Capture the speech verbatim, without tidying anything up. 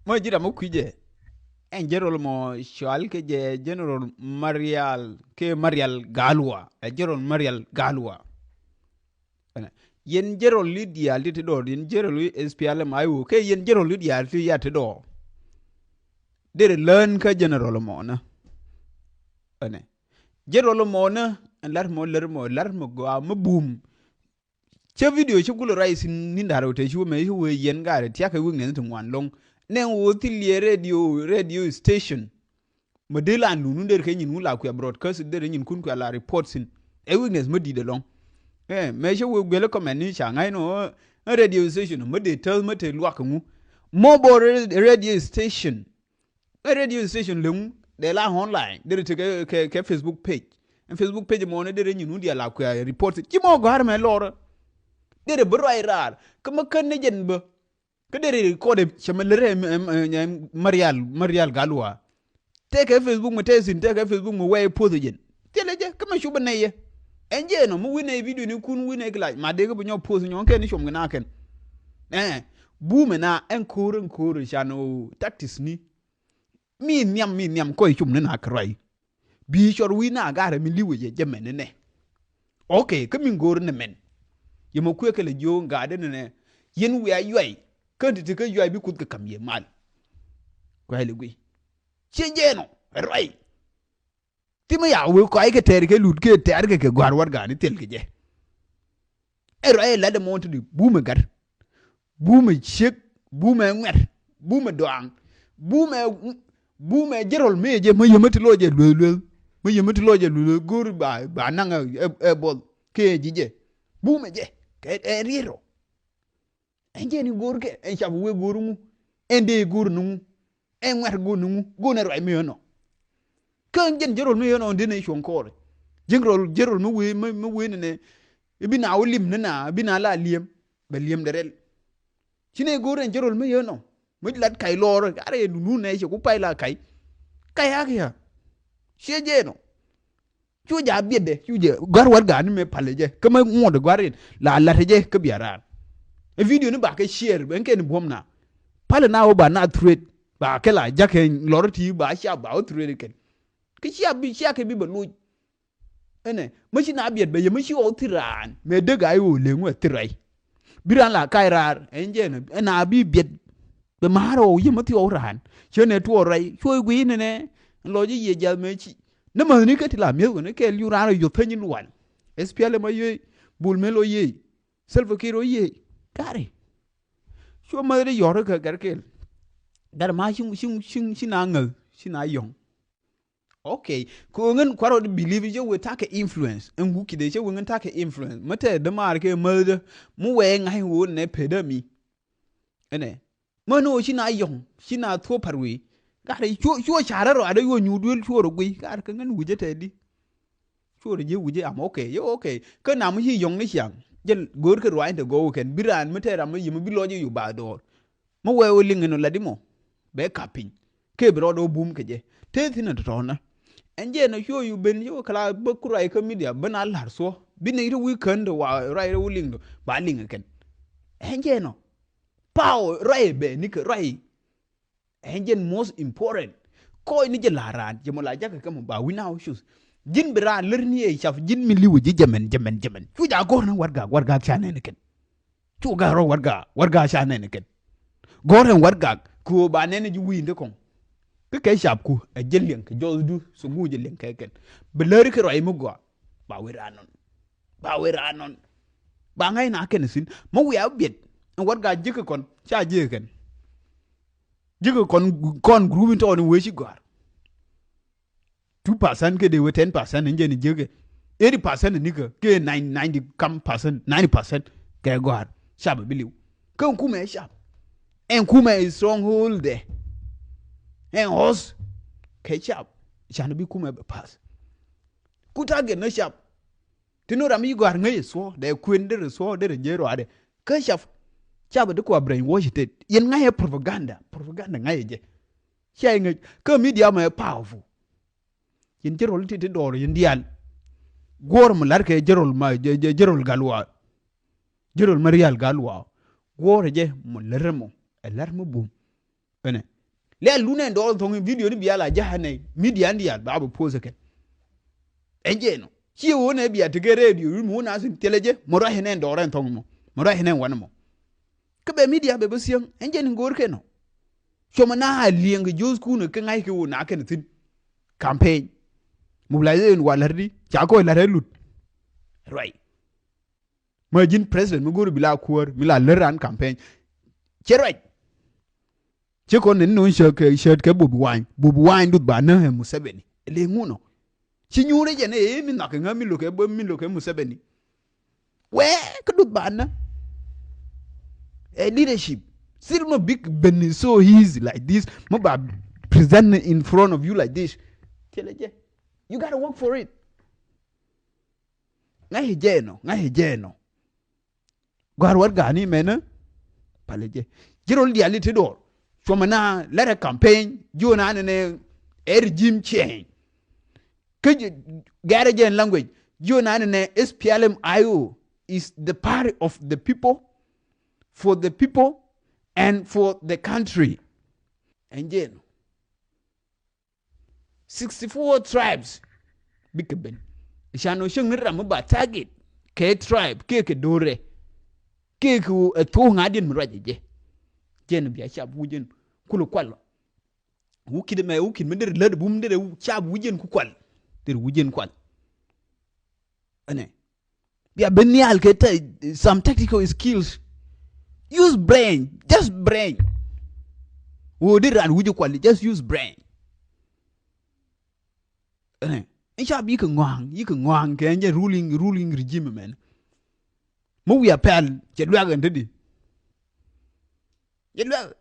Mɔ ji̱ ram mɔ kui̱cɛ. Ɛn general mɔ cual kɛ jɛ General Marial, kɛ Marial Galwa. Ɛ General Marial Galwa. Ɛnɛ. Yɛn general li diaal ti ti dɔɔr, yɛn general li S P L M I O, kɛ yɛn general li diaal ti ya ti dɔɔr. Derɛ lään kä general mɔ nä. Ɛnɛ. General mɔ nä, ɛn lar mɔ, lar mɔ, lar mɔ gɔaa mɔ bum. Cä video ci gulɛ ruac thi̱n ni̱n da̱r wä te ci wä mɛ ci wee yɛn gaari tiakä weakness ti ŋuan loŋ. Nɛ wä thil yɛ radio, radio station. Mɛ dee la nunu der kɛ nyin wun la kuɛ broadcast der nyin kun kuɛ la report thi̱n. Ɛ weakness mɛ di̱t ɛlɔŋ. Ɛ, mɛ cä wee guɛl comment ni ca ŋa̱c nɔ, ɛ, radio station mɛ dee täth mɛ te luak ŋu. Mobile radio station. Ɛ radio station leŋ dee la online, dee te kɛ, kɛ, kɛ Facebook page. Ɛn Facebook page mɔ ni dee nyin wun diaal la kuɛ report. Ci mɔ gɔ̱a̱r mɛ lɔr. Dee bi ruac raar. Kä mɛ kän ni jɛn bä. Kä dee record cɛ mɛ lere, ɛm, ɛm, ɛm, Marial, Marial Galwa. Tɛkɛ Facebook mɛ tɛthin, tɛkɛ Facebook mɛ wɛy post jɛn. Thilɛ jɛ, kä mɛ cupä nɛy yɛ. Ɛn jɛ nɔ, mɛ wi̱n nɛy video ni kun wi̱n nɛy clash. Ma dee kä bi nyɔ post nyɔ, kɛ ni com kɛ na kɛn. Ɛ, bumɛ na ɛn ko̱r, ɛn ko̱r, can o tactics ni. Mi nhiam, mi nhiam kɔc cum ni na kɛ ruac. Bi cɔr wi̱i̱ na ga̱rɛ mi li̱wɛ jɛ jɛ mɛn ni nɛ. Ok, kä mi go̱o̱r ni mɛn. Yɛ mɛ kuɛ kɛ lɛ jiö ga̱a̱dɛ ni nɛ. Yɛn wiaa yuay. Kä ti ti kä yuay bi kuth kɛ ka̱m yɛ mal. Kuay lɛ guiy. Ciɛ jɛ nɔ, ɛ ruac. Thimɛ ya wee kɔc kɛ tɛɛr kɛ lut kɛ tɛɛr kɛ kɛ gɔ̱a̱r warɛgak ni thil kɛ jɛ. Ɛ ruac ɛ lat ɛmɔ ti di bumɛ gat. Bumɛ ciek, bumɛ ŋuɛt, bumɛ dɔaŋ, bumɛ, bumɛ jerol mi ɛ jɛ, mi yɛ mi ti lɔ jɛ lueth lueth, mi yɛ mi ti lɔ jɛ lueth lueth, go̱o̱r ba, ba naŋ ɛ, ɛ, ɛ buɔth kɛ ji̱ jɛ. Bumɛ jɛ kɛ ɛ riet rɔ. Ɛn jɛ ni go̱o̱r kɛ, ɛn cap wee go̱o̱r ŋu, ɛn dee go̱o̱r ni ŋu, ɛn ŋuɛt go̱o̱r ni ŋu, go̱o̱r ni ruac mi ɣän ɔ. Kä ɛn jɛn jerol mi ɣän ɔ, ɛn dee ni cuɔ̱ŋ kɔɔr. Jerol, jerol mi wee, mi, mi wee ni nɛ, ibi na wä lim ni na, ibi na la li̱em, bɛ li̱em dɛ rɛl. Ci ni go̱o̱r ɛn jerol mi ɣän ɔ, mi lat kac lɔɔr, arɛ yɛ nunu nɛ cɛ ku pay la kac. Kac ak ya. Ciɛ jɛ nɔ. Cu ja biɛtdɛ, cu jɛ gɔ̱a̱r warɛgak ni mɛ palɛ jɛ. Kä mɛ ŋuɔ̱t gɔ̱a̱r in la la̱t jɛ kä bia raar. Ɛ video ni ba kɛ share, bɛ ɛn kɛn buɔ̱m na. Palɛ na wä ba na threat, ba kɛ la jakɛ lɔr ti ba cia ba wä threat kɛn. Kä cia bi, cia kɛ bi bɛ loc. Ɛnɛ, mä ci na biɛt bɛ yɛ mä ci ɣɔw thil raan. Mɛ dek a i̱ ɣöö leŋ wɛ thil rɛy. Bi raan la kac raar, ɛn jɛ ɛnɛ, ɛn a bi biɛt. Bɛ ma̱a̱r ɣɔw yɛ mä thi ɣɔw raan. Cä nɛ tuɔɔk rɛy, cuɔy guiy nɛnɛ. Ɛn lɔc i̱ yiëë jiath mɛ ci. Nä mäthni kä ti la mi̱eth wä ni kɛɛl, yuk raan rɔ yoth thäny in wal. S P L M a yiëë, Bul Mel ɔ yiëë. Salva Kiir ɔ yiëë. Gari. Cuɔ mäthni yɔ̱r kä gɛr kɛɛl. Gari ma ci, ci, ci, ci na ŋäth, ci na yɔ̱ŋ. Ok. Kɛ ɣöö ŋän kua̱r ɔ di believe cä wee ta̱kɛ influence. Ɛn wukidɛ cä wee ŋän ta̱kɛ influence. Mä tɛ dämaar kɛ mäthdä. Mä wee ŋa̱c ɣöö nɛ pet dämi. Ɛnɛ. Mä ni ɣöö ci na yɔ̱ŋ. Ci na thuɔ̱ɔ̱p pa̱r wee. Gat cuɔ, cuɔ carä rɔ adä yuɔ nyuur duel cuɔ rɔ guiy. Gat kɛ ŋän wicä tɛ di. Cuɔ rɔ ji̱ wicä am ok. Yɛ ok. Kä nam ci yɔ̱ŋ ni ciaŋ. Jɛl go̱o̱r kɛ ruaacni tɛ gɔw kɛn. Bi raan mi tɛ ram mi yim bi lɔc i̱ yu ba dɔɔr. Mi wee wä liŋ in ɔ lat imɔ. Bɛ kap piny. Kɛ bi rɔɔdɛ wä bum kɛ jɛ. Tëë thi̱n ɛ tɔ̱tɔ̱nä. Ɛn jɛ nɔ cuɔ yu ben cuɔ kɛ la bä ku ruac kä media ben a la̱r thuɔ. Bi nɛy ti wi̱i̱ kän ti wa ruac rɛ wä liŋ dɔ. Ba liŋ ɛ kɛn. Ɛn jɛ nɔ. Power ruac bɛ nikɛ ruac. Ɛn jɛn most important. Kɔc ni jɛ la̱r raan. Jɛ mɔ la jakä kä mɔ ba wi̱n a wä cuth. Ji̱n bi raan lär ni ɛ cap ji̱n mi li̱wä ji̱ jɛ mɛn, jɛ mɛn, jɛ mɛn. Cu ja gɔ̱r ni warɛgak, warɛgak ca nɛn ɛ kɛn. Cu gak rɔ warɛgak, warɛgak ca nɛn ɛ kɛn. Gɔ̱r ɛn warɛgak, kɛ ɣöö ba nɛn ɛ ji̱ wi̱i̱ in te kɔŋ. Kä kɛ capku, ɛ jɛ liɛŋ kɛ jɔthdu, thuŋu jɛ liɛŋ kɛ kɛn. Bi läri kɛ ruac mi gɔaa, ba wee raan nɔn. Ba wee raan nɔn. Ba ŋa̱c na kɛn thi̱n. Mi wiaa biɛt, ɛn warɛgak ji̱ kɛ kɔn, ca ji̱ kɛ kɛn. Ji̱ kɛ kɔn, kɔn group in tɔɔni wee ci gɔ̱a̱r. Two percent kɛ dee wee ten percent in jɛ ni jiäkɛ. Eighty percent ni kɛ, kɛ nine, ninety kam percent, ninety percent kɛ gɔ̱a̱r. Cap bi li̱w. Kä ɛn kumɛ cap. Ɛn kumɛ stronghold dɛ. Ɛn host kɛ cap. Can bi kumɛ bɛ pass. Ku target ni cap. Ti ni ram mi gɔ̱a̱r ŋäc ɛ thuɔ̱ɔ̱, dee kuën derɛ thuɔ̱ɔ̱, derɛ ji̱ ruaadɛ. Kä cap, cap ti kua brainwash tet. Yɛn ŋa̱c ɛ propaganda, propaganda ŋa̱c ɛ jɛ. Cia iŋäc kä media mɛ powerful. Yɛn jerol ti ti dɔɔr yɛn diaal. Guɔ̱ɔ̱r mɔ la̱rkɛ jerol ma, jɛ, jɛ, jerol Gatluak. Jerol Marial Gatluak. Guɔ̱ɔ̱r jɛ mɔ lär mɔ, ɛ lär mɔ bum. Ɛnɛ. Lɛ lun ɛn dɔɔr thɔŋ in video ni bia la ja̱ nɛ media ni diaal ba bi post kɛn. Ɛn jɛ nɔ. Ci wun ɛ bia tekɛ radio ri mi wun a sin thilɛ jɛ. Mɔ ruac ɛn ɛn dɔɔr ɛn thɔŋ mɔ. Mɔ ruac ɛn ɛn wanɛ mɔ. Kä bɛ media bɛ bä siäŋ. Ɛn jɛ ni go̱o̱r kɛn nɔ. Cuɔmɛ na a liɛŋ kɛ jo̱o̱th kun kɛ ŋa̱c kɛ wun a kɛn thi̱n. Campaign. Mobilization wa la̱r di. Ca kɔc la̱r ɛ lut. Ruac. Mä ji̱n president mi go̱o̱ri bi la kuäär mi la lär an campaign. Cɛ ruac. Cɛ kɔn ni nɔn cɛ kɛ cɛ kɛ Bobi Wine. Bobi Wine duth ba nä ɛ Museveni. Lɛ ŋunɔ. Ci nyuurɛ jɛ ni ɛ mi nhak ŋä mi lo̱kɛ bä mi lo̱kɛ Museveni. Wee kä duth ba nä. Ɛ leadership. Still no big ben is so easy like this. Mo ba present in front of you like this. Cɛ lɛ jɛ. You gotta work for it. Ŋa̱c jɛ nɔ, ŋa̱c jɛ nɔ. Gɔ̱a̱r wät ga̱a̱ni mɛnä. Palɛ jɛ. Ji̱ rol diali ti dɔɔr. Cuɔmɛ na lɛrɛ campaign. Ji̱ wä na nɛnɛ ɛ regime change. Kä ji̱ gɛrɛ jɛ in language. Ji̱ wä na nɛnɛ S P L M I O is the party of the people, for the people, and for the country. Ɛn jɛ nɔ. Sixty-four tribes. Bikɛ ben. Can ɔ cäŋ ni ram mi ba target kɛ tribe kɛ kɛ do̱rɛ. Kɛ kɛ ɛ thuɔ̱k ŋa̱diɛn mi ruac ɛ jɛ. Jɛn bia cap wi̱cɛn kulɛ kual. Wukit mɛ wukit mi der lät bum der cap wi̱cɛn ku kual. Der wi̱cɛn kual. Ɛnɛ. Bia ben nhial kɛ tɛ some tactical skills. Use brain, just brain. Wä di ran wi̱c kual, just use brain. Ɛnɛ in ca bi kɛ ŋɔaŋ, yi kɛ ŋɔaŋ kɛ ɛn jɛ ruling, ruling regime mɛn. Mi wi̱i̱ a pɛl cɛ luɛk ɛn te di. Jɛ luɛk